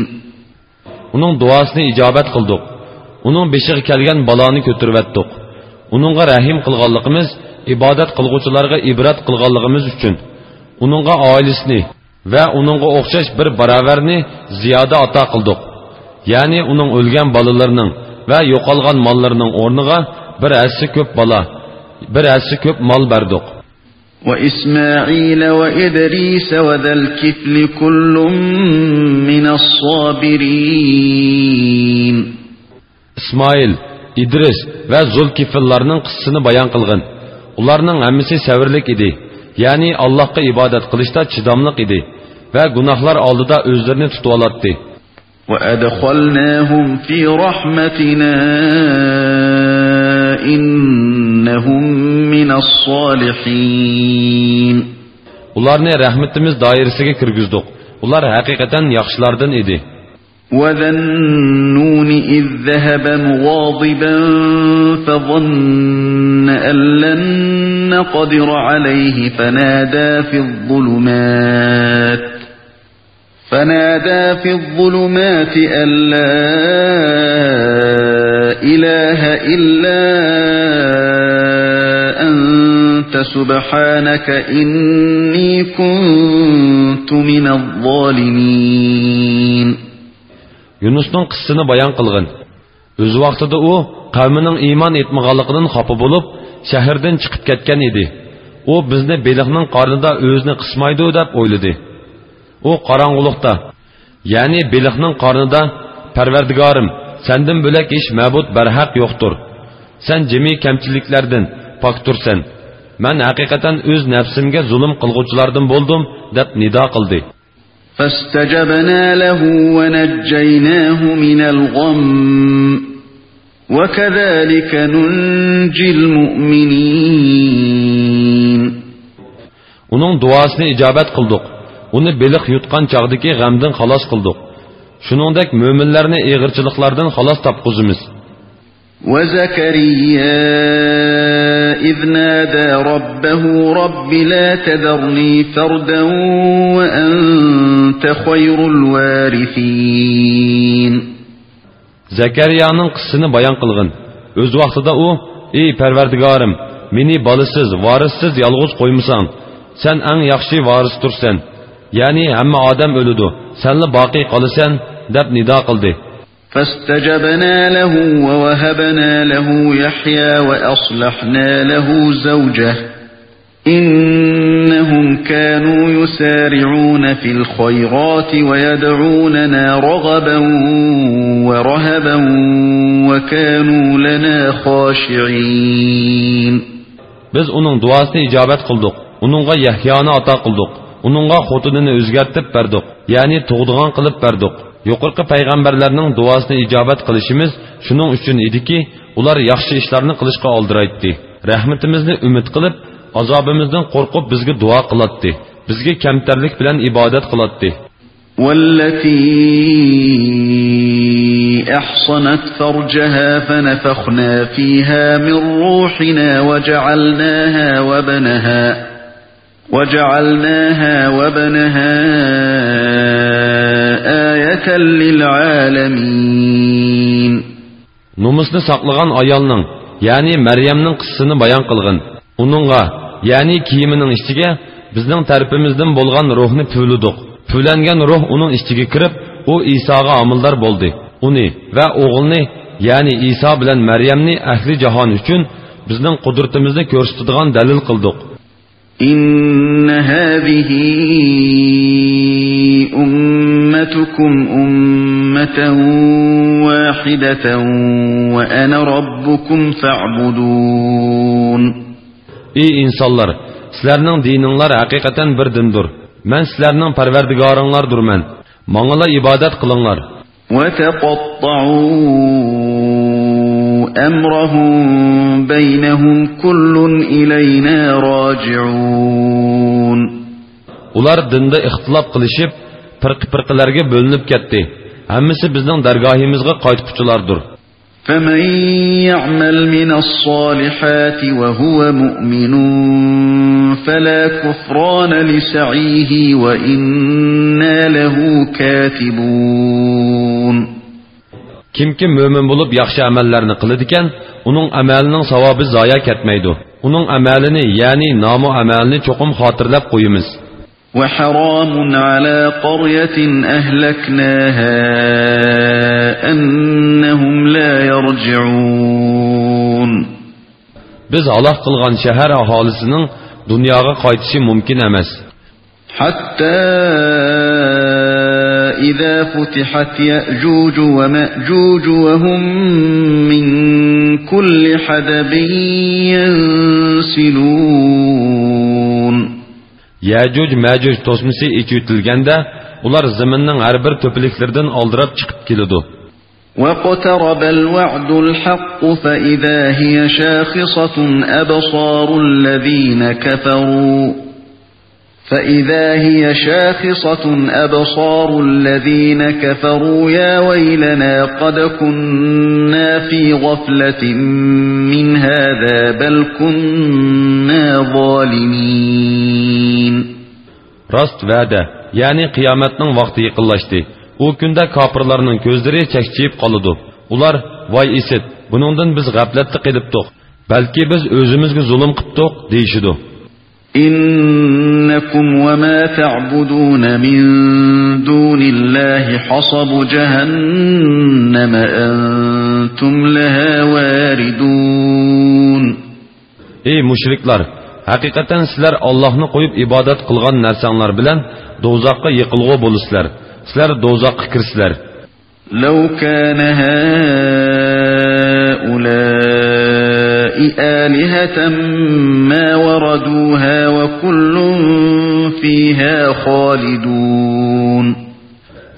ئۇنىڭ دۇئاسىنى ئىجابەت قىلدۇق. ئۇنىڭ بېشىغا كەلگەن بالانى كۆتۈرۈۋەتتۇق. ئۇنىڭغا رەھىم قىلغانلىقىمىز، ئىبادەت قىلغۇچىلارغا ئىبرەت قىلغانلىقىمىز ئۈچۈن، ئۇنىڭغا ئائىلىسىنى ۋە ئۇنىڭغا ئوخشاش بىر باراۋەرنى زىيادە ئاتا قىلدۇق. يەنى ئۇنىڭ ئۆلگەن بالىلىرىنىڭ ۋە يوقالغان ماللىرىنىڭ ئورنىغا بىر ھەسسە كۆپ بالا، بىر ھەسسە كۆپ مال بەردۇق. وإسماعيل وإدريس وذا الكفل كل من الصابرين. ئىسمائىل، ئىدرىس ۋە زۇلكىفىللارنىڭ قىسسىسىنى بايان قىلغىن. ئۇلارنىڭ ھەممىسى سەۋرلىك ئىدى، يەنى ئاللاھقا ئىبادەت قىلىشتا چىداملىق ئىدى ۋە گۇناھلار ئالدىدا ئۆزلىرىنى تۇتۇۋالاتتى. وأدخلناهم في رحمتنا إنهم من الصالحين. ئۇلارنى رەھمىتىمىز دائىرىسىگە كىرگۈزدۇق. ئۇلار ھەقىقەتەن ياخشىلاردىن ئىدى. وذا النون إذ ذهب مغاضبا فظن أن لن نقدر عليه فنادى في الظلمات فنادى في الظلمات أن لا إله إلا أنت سبحانك إني كنت من الظالمين. يۇنۇسنىڭ قىسسىسىنى بايان قىلغىن. ئۆز ۋاقتىدا ئۇ قەۋمىنىڭ ئىمان ئېيتمىغانلىقىدىن خاپا بولۇپ، شەھەردىن چىقىپ كەتكەن ئىدى. ئۇ بىزنى بېلىقنىڭ قارنىدا ئۆزىنى قىسمايدۇ دەپ ئويلىدى. ئۇ قاراڭغۇلۇقتا، يەنى بېلىقنىڭ قارنىدا، پەرۋەردىگارىم، سەندىن بۆلەك ھېچ مەبۇد بەرھەق يوقتۇر. سەن جىمى كەمچىلىكلەردىن پاكتۇرسەن. مەن ھەقىقەتەن ئۆز نەپسىمگە زۇلۇم قىلغۇچىلاردىن بولدۇم، دەپ نىدا قىلدى. فاستجبنا له ونجيناه من الغم وكذلك ننجي المؤمنين. ئۇنىڭ دۇئاسىنى ئىجابەت قىلدۇق. ئۇنى بېلىق يۇتقان چاغدىكى غەمدىن خالاس قىلدۇق. شۇنىڭدەك مۆمىنلەرنى ئېغىرچىلىقلاردىن خالاس تاپقۇزىمىز. وزكريا إذ نادى ربه رب لا تذرني فردا وأنت خير الوارثين. زەكەرىيانىڭ قىسسىسىنى بايان قىلغىن. ئۆز ۋاقتىدا ئۇ، ئى پەرۋەردىگارىم، مېنى بالىسىز، ۋارىسسىز يالغۇز قويمىساڭ، سەن ئەڭ ياخشى ۋارىستۇرسەن. يەنى ھەممە ئادەم ئۆلىدۇ، سەنلا باقىي قالىسەن، دەپ نىدا قىلدى. فاستجبنا له ووهبنا له يحيى وأصلحنا له زوجه إنهم كانوا يسارعون في الخيرات ويدعوننا رغبا ورهبا وكانوا لنا خاشعين. بىز ئۇنىڭ دۇئاسىنى ئىجابەت قىلدۇق. ئۇنىڭغا يەھيانى ئاتا قىلدۇق. ئۇنىڭغا خوتۇنىنى ئۆزگەرتىپ بەردۇق، يەنى تۇغىدىغان قىلىپ بەردۇق. يۇقىرىقى پەيغەمبەرلەرنىڭ دۇئاسىنى ئىجابەت قىلىشىمىز شۇنىڭ ئۈچۈن ئىدىكى، ئۇلار ياخشى ئىشلارنى قىلىشقا ئالدىرايتتى. رەھمىتىمىزنى ئۈمىد قىلىپ، ئازابىمىزدىن قورقۇپ بىزگە دۇئا قىلاتتى. بىزگە كەمتەرلىك بىلەن ئىبادەت قىلاتتى. والتي أحصنت فرجها فنفخنا فيها من روحنا وجعلناها وابنها وجعلناها وابنها آية للعالمين. نومۇسنى ساقلىغان ئايالنىڭ، يەنى مەريەمنىڭ قىسسىسىنى بايان قىلغىن. ئۇنىڭغا، يەنى كىيىمىنىڭ ئىچىگە بىزنىڭ تەرىپىمىزدىن بولغان روھنى پۈۋلىدۇق. پۈۋلەنگەن روھ ئۇنىڭ ئىچىگە كىرىپ، ئۇ ئىساغا ھامىلىدار بولدى. ئۇنى ۋە ئوغلىنى، يەنى ئىسا بىلەن مەريەمنى ئەھلى جاھان ئۈچۈن بىزنىڭ قۇدرىتىمىزنى كۆرسىتىدىغان دەلىل قىلدۇق. إن هذه أمتكم أمة واحدة وأنا ربكم فاعبدون. ئى ئىنسانلار، سىلەرنىڭ دىنىڭلار ھەقىقەتەن بىر دىندۇر. مەن سىلەرنىڭ پەرۋەردىگارىڭلاردۇرمەن. ماڭىلا ئىبادەت قىلىڭلار. وتقطعوا أمرهم بينهم كل إلينا راجعون. ئۇلار دىندا ئىختىلاپ قىلىشىپ، پىرقە-پىرقىلەرگە بۆلۈنۈپ كەتتى. ھەممىسى بىزنىڭ دەرگاھىمىزغا قايتقۇچىلاردۇر. فمن يعمل من الصالحات وهو مؤمن فلا كفران لسعيه وإنا له كاتبون. كىمكى مۆمىن بولۇپ ياخشى ئەمەللەرنى قىلىدىكەن، ئۇنىڭ ئەمەلىنىڭ ساۋابى زايا كەتمەيدۇ. ئۇنىڭ ئەمەلىنى، يەنى نامۇ ئەمەلىنى چوقۇم خاتىرىلەپ قويىمىز. وحرام على قرية أهلكناها أنهم لا يرجعون. بىز ھالاك قىلغان شەھەر ئاھالىسىنىڭ دۇنياغا قايتىشى مۇمكىن ئەمەس. حتى إذا فتحت يأجوج ومأجوج وهم من كل حدب ينسلون. يەجۇج مەجۇج توسمىسى ئېچىۋېتىلگەندە، ئۇلار زېمىننىڭ ھەر بىر تۆپىلىكلىرىدىن ئالدىراپ چىقىپ كېلىدۇ. واقترب الوعد الحق فإذا هي شاخصة أبصار الذين كفروا فإذا هي شاخصة أبصار الذين كفروا يا ويلنا قد كنا في غفلة من هذا بل كنا ظالمين. راست ۋەدە، يەنى قىيامەتنىڭ ۋاقتى يېقىنلاشتى. ئۇ كۈندە كاپىرلارنىڭ كۆزلىرى چەكچىيىپ قالىدۇ. ئۇلار، ۋاي ئىسىت، بۇنىڭدىن بىز غەپلەتتە قېلىپتۇق. بەلكى بىز ئۆزىمىزگە زۇلۇم قىپتۇق، دېيىشىدۇ. إنكم وما تعبدون من دون الله حصب جهنم أنتم لها واردون. ئەي مۇشرىكلار! ھەقىقەتەن سىلەر ئاللاھنى قويۇپ ئىبادەت قىلغان نەرسەڭلار بىلەن دوزاخقا يېقىلغۇ بولىسىلەر. سىلەر دوزاخقا كىرىسىلەر. لو كان هؤلاء آلهة ما وردوها وكل فيها خالدون.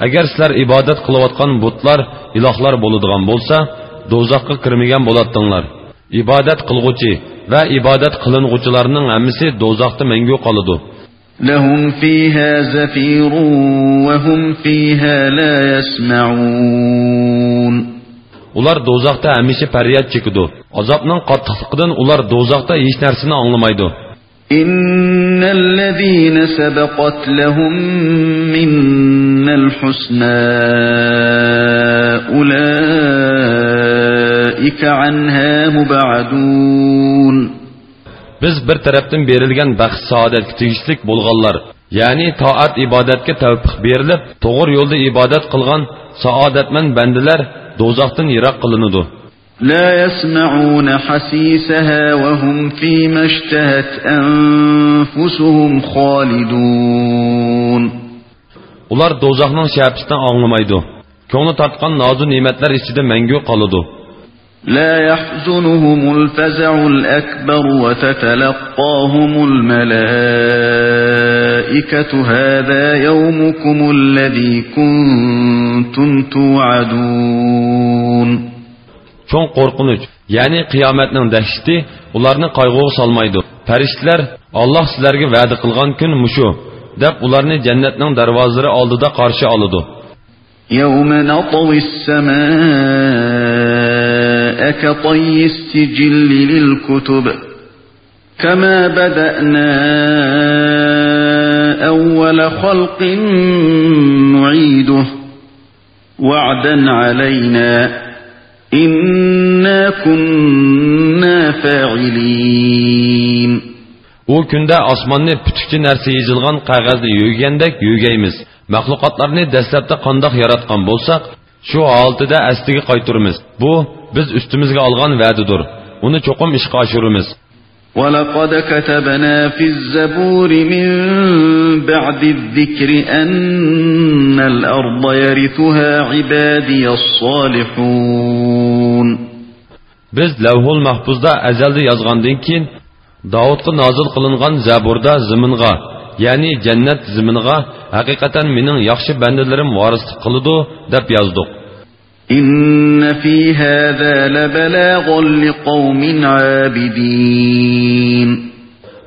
ئەگەر سىلەر ئىبادەت قىلىۋاتقان بۇتلار ئىلاھلار بولىدىغان بولسا، دوزاخقا كىرمىگەن بولاتتىڭلار. ئىبادەت قىلغۇچى ۋە ئىبادەت قىلىنغۇچىلارنىڭ ھەممىسى دوزاختا مەڭگۈ قالىدۇ. لهم فيها زفير وهم فيها لا يسمعون. ئۇلار دوزاختا ھەمىشە پەرياد چېكىدۇ. ئازابنىڭ قاتتىقلىقىدىن ئۇلار دوزاختا ھېچ نەرسىنى ئاڭلىمايدۇ. إن الذين سبقت لهم منا الحسنى أولئك عنها مبعدون. بىز بىر تەرەپتىن بېرىلگەن بەخت-سائادەتكە تېگىشلىك بولغانلار، يەنى تائەت-ئىبادەتكە تەۋپىق بېرىلىپ، توغرا يولدا ئىبادەت قىلغان سائادەتمەن بەندىلەر دوزاختىن يىراق قىلىنىدۇ. لا يسمعون حسيسها وهم فيما اشتهت أنفسهم خالدون. ئۇلار دوزاخنىڭ شەپىسىنى ئاڭلىمايدۇ. كۆڭلى تارتقان نازۇ نېمەتلەر ئىچىدە مەڭگۈ قالىدۇ. لا يحزنهم الفزع الأكبر وتتلقاهم الملائكة هذا يومكم الذي كنتم توعدون. چوڭ قورقۇنچ، يەنى قىيامەتنىڭ دەھشىتى ئۇلارنى قايغۇغا سالمايدۇ. پەرىشتىلەر، ئاللاھ سىلەرگە ۋەدە قىلغان كۈن مۇشۇ، دەپ ئۇلارنى جەننەتنىڭ دەرۋازىلىرى ئالدىدا قارشى ئالىدۇ. يوم نطوي السماء كطي السجل للكتب كما بدأنا أول خلق نعيده وعدا علينا إنا كنا فاعلين. ئۇ كۈندە ئاسماننى پۈتۈكچە نەرسە يېزىلغان قەغەزنى يۆگىگەندەك يۆگەيمىز. مەخلۇقاتلارنى دەسلەپتە قانداق ياراتقان بولساق، شۇ ھالىتىدە ئەسلىگە قايتۇرىمىز. بۇ، بىز ئۈستىمىزگە ئالغان ۋەدىدۇر. ئۇنى چوقۇم ئىشقا ئاشۇرىمىز. ولقد كتبنا في الزبور من بعد الذكر أن الأرض يرثها عبادي الصالحون. بىز لەۋھۇل مەھپۇزدا ئەزەلدە يازغاندىن كېيىن، داۋۇتقا نازىل قىلىنغان زەبۇردا زېمىنغا، يەنى جەننەت زېمىنىغا ھەقىقەتەن مېنىڭ ياخشى بەندىلىرىم ۋارىسلىق قىلىدۇ، دەپ يازدۇق. إن في هذا لبلاغا لقوم عابدين.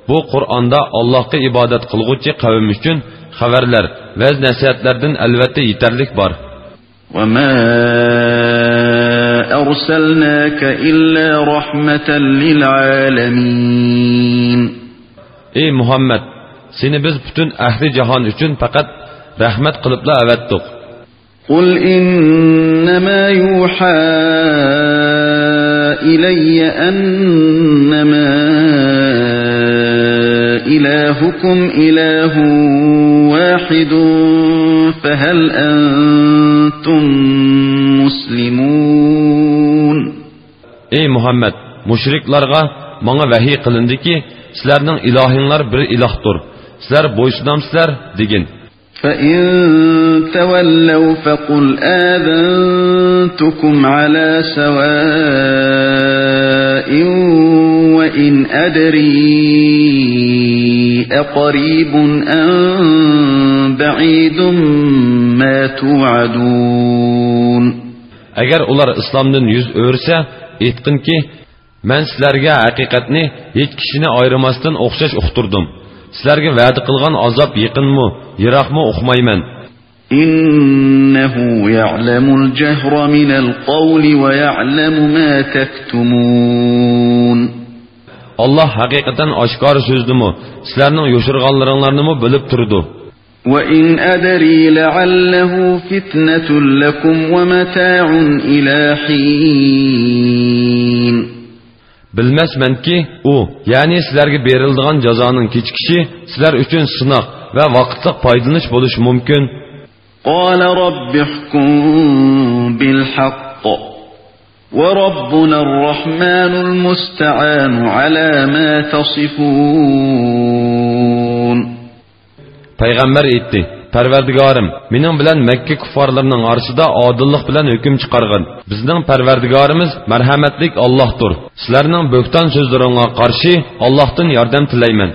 بۇ قۇرئاندا ئاللاھقا ئىبادەت قىلغۇچى قەۋم ئۈچۈن خەۋەرلەر، ۋەز-نەسىھەتلەردىن ئەلۋەتتە يېتەرلىك بار. وما أرسلناك إلا رحمة للعالمين. ئەي مۇھەممەد، سېنى بىز پۈتۈن ئەھلى جاھان ئۈچۈن پەقەت رەھمەت قىلىپلا ئەۋەتتۇق. قل إنما يوحى إلي أنما إلهكم إله واحد فهل أنتم مسلمون. ئەي مۇھەممەد، مۇشرىكلارغا ماڭا ۋەھىي قىلىندىكى، سىلەرنىڭ ئىلاھىڭلار بىر ئىلاھتۇر، سىلەر بويسۇنامسىلەر؟ دېگىن. فَإِن تَوَلَّوْا فَقُلْ آذَنْتُكُمْ عَلَى سَوَاءٍ وَإِنْ أَدْرِي أَقَرِيبٌ أَمْ بَعِيدٌ مَا تُوعَدُونَ. ئەگەر ئۇلار ئىسلامدىن يۈز ئۆرۈسە، ئېيتقىنكى، مەن سىلەرگە ھەقىقەتنى ھېچ كىشىنى ئايرىماستىن ئوخشاش ئۇقتۇردۇم. سىلەرگە ۋەدە قىلغان ئازاب يېقىنمۇ، يىراقمۇ ئۇقمايمەن. إِنَّهُ يَعْلَمُ الْجَهْرَ مِنَ الْقَوْلِ وَيَعْلَمُ مَا تَكْتُمُونَ. ئاللاھ ھەقىقەتەن ئاشكارا سۆزنىمۇ، سىلەرنىڭ يوشۇرغانلىرىڭلارنىمۇ بىلىپ تۇرىدۇ. وَإِنْ أَدْرِي لَعَلَّهُ فِتْنَةٌ لَكُمْ وَمَتَاعٌ إِلَى حِينٍ. بىلمەسمەنكى، ئۇ، يەنى سىلەرگە بېرىلىدىغان جازانىڭ كېچىكىشى سىلەر ئۈچۈن سىناق ۋە ۋاقىتلىق پايدىلىنىش بولۇشى مۇمكىن. قَالَ رَبِّ احْكُم بِالْحَقِّ وَرَبُّنَا الرَّحْمَنُ الْمُسْتَعَانُ عَلَى مَا تَصِفُونَ. پەيغەمبەر ئېيتتى: پەرۋەردىگارىم، مېنىڭ بىلەن مەككە كۇففارلىرىنىڭ ئارىسىدا ئادىللىق بىلەن ھۆكۈم چىقارغىن. بىزنىڭ پەرۋەردىگارىمىز مەرھەمەتلىك ئاللاھتۇر. سىلەرنىڭ بۆھتان سۆزلىرىڭلارغا قارشى ئاللاھتىن ياردەم تىلەيمەن.